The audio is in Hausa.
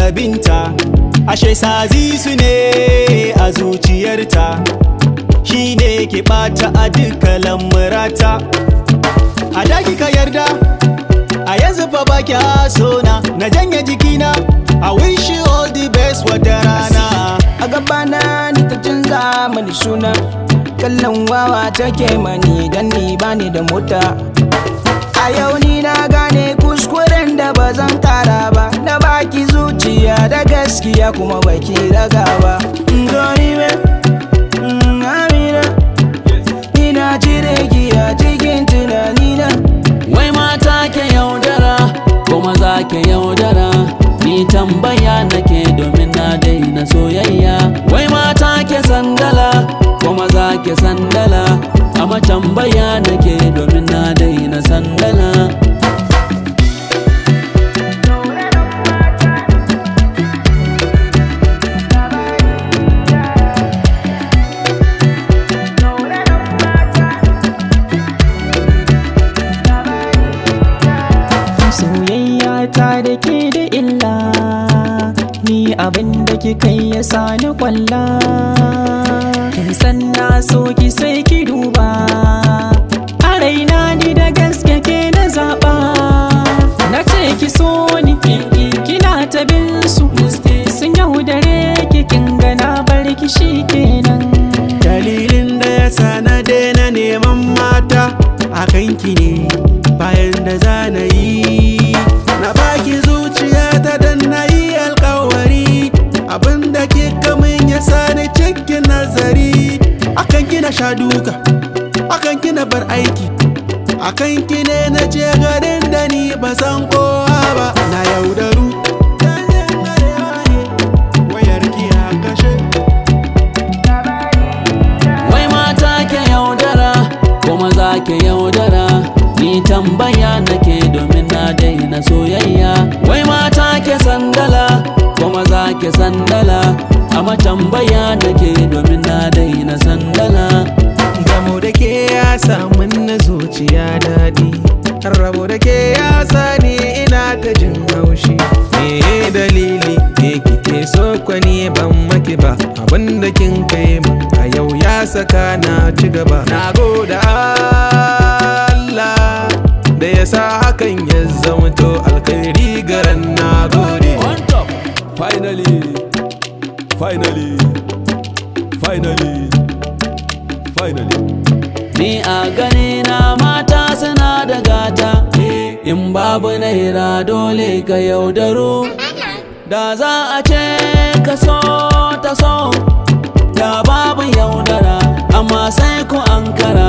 dinga binta, ashe sazi su ne a zuciyarta. Shi ne ke ɓata a duka lamurata. A da kika yarda, a yanzu fa ba kya sona. Na janye jikina, I wish you all the best wata rana. A gabana ni ta canza mani suna. Kallon wawa take mani dan ni bani da mota. A yau ni na gane kuskuren da ba zan kara ba. Na baki zuciya da gaskiya kuma baki raga ba. Gani me, Amina, ina cire ki a cikin tunanina. Wai mata ke yaudara ko maza ke yaudara? Ni tambaya nake domin na daina soyayya. Wai mata ke sandala ko maza ke sandala? Amma tambaya nake domin na daina sandala. Soyayya ta da ke da illa, ni abin da kika yi ya sani kwalla. Kin san na so ki, sai ki duba a raina, ni da gaske ke na zaɓa. Na ce ki so ni, kina ta bin su, sun yaudare ki. Kin ga na bar ki, shi kenan. Dalilin da ya sa na daina neman mata a kanki ne, bayan da za na yi. Na baki zuciyata dan na yi alkawari, abinda kika min ya sa ni cikin nazari. Akan ki na sha duka, akan ki na bar aiki, akan ki ne na je garin da ni ba san kowa ba. Na yaudaru. Wayar ki a kashe. Wai mata ke yaudara ko maza ke yaudara? Ni tambaya nake domin na daina soyayya. Wai mata ke sandala ko maza ke sandala? Amma tambaya nake domin na daina sandala. Gamo da ke ya samun na zuciya daɗi, rabo da ke ya sani ina ta jin haushi. Me dalili ke kike so kwani ban maki ba? Abinda kin kai min a yau ya saka na ci gaba. Na goda Allah da ya sa hakan ya zamto alkhairi garan, na gode. On top. Finally, finally, finally, finally. Ni a gani na mata suna da gata. In babu naira dole ka yaudaro. Da za a ce ka so ta so, da babu yaudara, amma sai ku ankara.